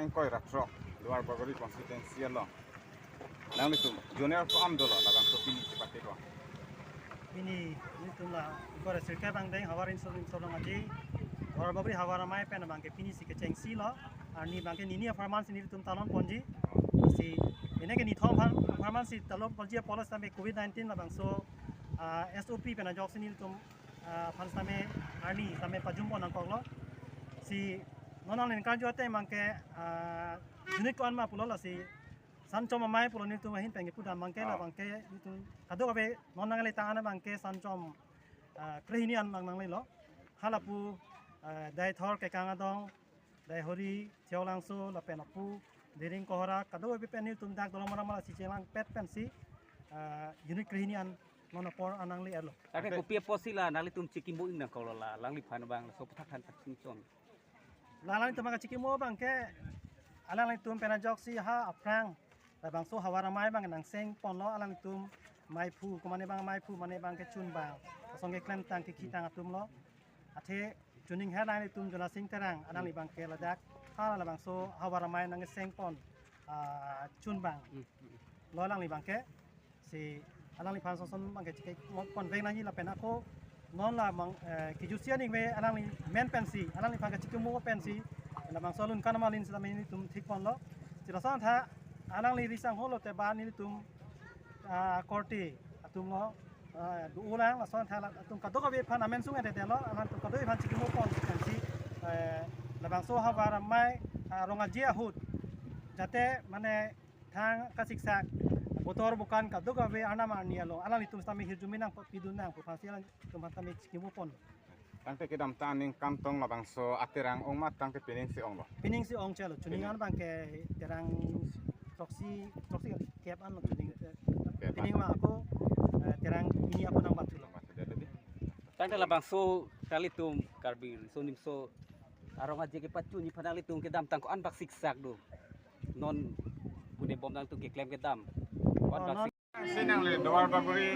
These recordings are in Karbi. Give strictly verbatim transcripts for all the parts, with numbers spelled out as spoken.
Ingkoi ra throk, Duar Bagori constituency along nanglitum junior ko-an dolo, labangso pini chepate ko. Pini nelitum la ingkoi ra sirkep angdeng Havar Riso Nimso Rong Aje, Duar Bagori Havar Amei pen abangke pini si kechengsi lo. Arni abangke nini apharman si nelitum talon ponji. Si, ini ke nithom apharman si talon ponji apot setame covid nineteen labangso, ah, S O P pen ajoksi nelitum, ah, aphan setame arni setame pajum pon nangkoklo. Si non aningkan jo ate abangke, ah, unit ko-an ma pulo, lasi Sanchom Amei pulo nelitum ahin pen kepudam abangke, ah, labangke nelitum kadokave non nangle ta-an abangke Sanchom, ah, krehini an nang nanglelo. Halapu, ah, Dai Thor Kekang Adong, Dai Hori Theolangso lapen apu Dering Kohora, kadokave pen nelitum dak dolong mara mara si chelangpet pensi, ah, unit krehini an non apor an nangle-etlo. Tangte, okay, kopi apotsi la nanglitum chikimo nangkoklo, la alangliphan abang laso aputhak than ta chingchon. La alanglitum abang chikimo abangke alanglitum pen ajoksi ha aphrang labangso Havar Amei abang nangseng ponlo, alanglitum meiphu, komane abang meiphu, mane abangke chunbang, asong keklemtang kekitang atumlo. Athe chuning he alanglitum Jonasing Terang, alangli abangke ladak ha labangso Havar Amei nangseng pon, ah, chunbang, hmm, lo alangli abangke. Si alangliphan soson abangke chikimo ponvek nangji lapen ako non la abang, eh, kejutsi aning ve alangli men pensi, alangliphan kachikimo pensi labangso alun kan amalin setame nelitum thik ponlo. Si lason tha alangli risang holo te ba nelitum, ah, korte atumlo, ah, do-olang, lason tha la atum kadokave aphan amen sung-edetlo, alanglitum kadokave aphan chikimo pon pensi, eh, labangso Havar Amei, ah, Rong Aje ahut jate mane thang kasiksak, botor bokan kadokave arnam arni along alanglitum setame hirjume nangpidun nang pu aphansi alanglitum aphan setame chikimo pon. Tangte kedamtang aningkan tong labangso aterang ong ma tangte pining si onglo? Pining si ong chelo, chuning, pining, an abangke terang throksi, throksi kep anlo chuning, kep an, pining ma ako, eh, terang hini ako nangbathulo. Nangbathulo, jadi. Tangte labangso kalitum Karbi Riso Nimso Rong Aje kepachunji aphan nanglitum kedamtang ko-an bak siksak do? Non pune bom nangtum keklem kedam ko-an, oh, bak non sik- Si nangli Duar Bagori,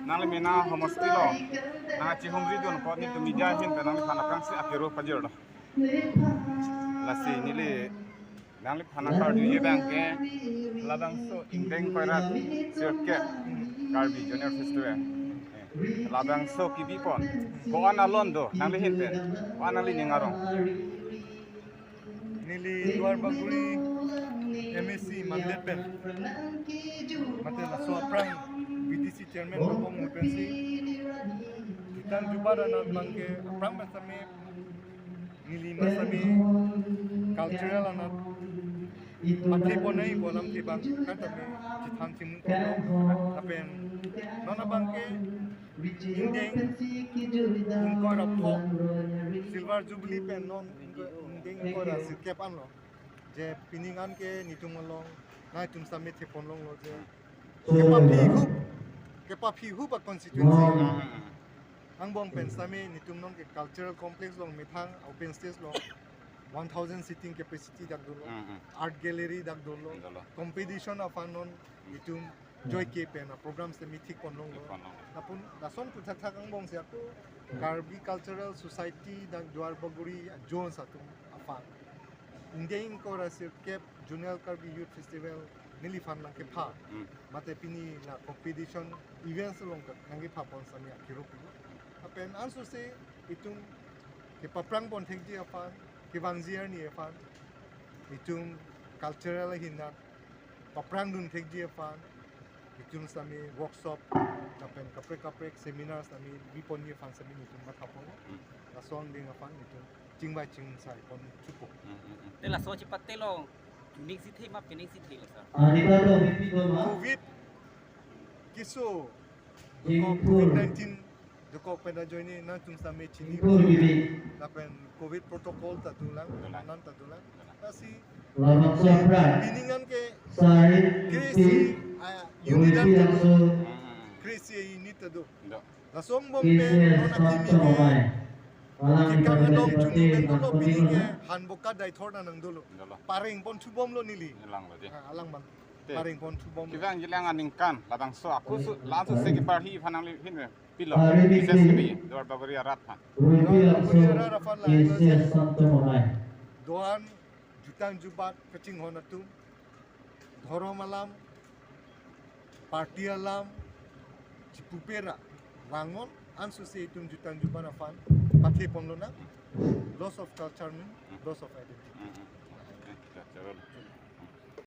nangli mena homosti lo nangchihumri dun apot nelitum media ahin pen nangliphan aphrangsi akero pajirlo. Lasi neli nangliphan nangkarjuji abangke labangso ingdeng ingkoi ra sirkep Karbi Junior Festival, eh, labangso kebi pon ko-an alon do nangli ahin pen, ko-an nanglining arong? Neli Duar Bagori M A C mandate pen, mate laso aphrang B D C chairman kapangmu pensi, kitang jubat anat abangke aphrang pen setame neli ma setame cultural anat pathe ponnai pu alamthe abang kan tame chethang chimung kono. Lapen non abangke ingdeng ingkoi ra pho, silver jubilee pen non ingdeng ingkoi ra sirkep anlo. Je pining an ke nelitum along, nangtum setame thepon longlo je kepaphi hup, kepaphi hup a constituency. Hmm. Angbong pen setame nelitum non ke cultural complex along methang open stage along one thousand seating capacity dak dolo, hmm, hmm, art gallery dak dolo, dolo, competition aphan non nelitum joike pen a program setame thik pon longlo. Thik pon longlo. Lapen lason pu thakthak angbong si ako Karbi Cultural Society dak Duar Bagori a zones atum aphan ingdeng ingkoi ra sirkep Zonal Karbi Youth Festival neliphan nangkepha. Hmm. Mate pini la competition events along nangkepha pon setame akero pilo. Lapen ansose itum kepaphrang pon thekji aphan, kevangji arni aphan, itum cultural ahin nat paphrang dun thekji aphan, itum setame workshop, lapen kaprek kaprek seminars setame bi ponji aphan setame itum matha pon. Hmm. Laso angdeng aphan itum chingvai chingsai pon thupo. Hmm, hmm, hmm. Te laso chepate along chuning si the ma pining si the lo, sir? Covid keso, covid nineteen dokok pen ajoine nangtum setame chini, lapen covid protocol ta dolang, dolang, anan ta dolang. Lasi pining an ke krisi, ah, unit an ta do. Hmm. Krisi unit ta do. Do. Laso angbong pen non akimi ke kekang adong chuni pen dolo, pining ke Hanboka Daithor nang dolo. Dolo. Pareng pon thubomlo neli. Langlo dei. Ah, alang abang. Te, pareng pon thubom. Kevangji lang aningkan labangso ako su, laso si keparhi aphan nangli ahin pen pilo, bises kebi Duar Bagori arat aphan. Duar Bagori arat aphan la, do-an Jutang jubat kachinghon atum, dhorom alam, party alam, chipupe ra, vangon ansose itum jutang jubat aphan pathe ponlonang. Loss of culture mean loss of identity.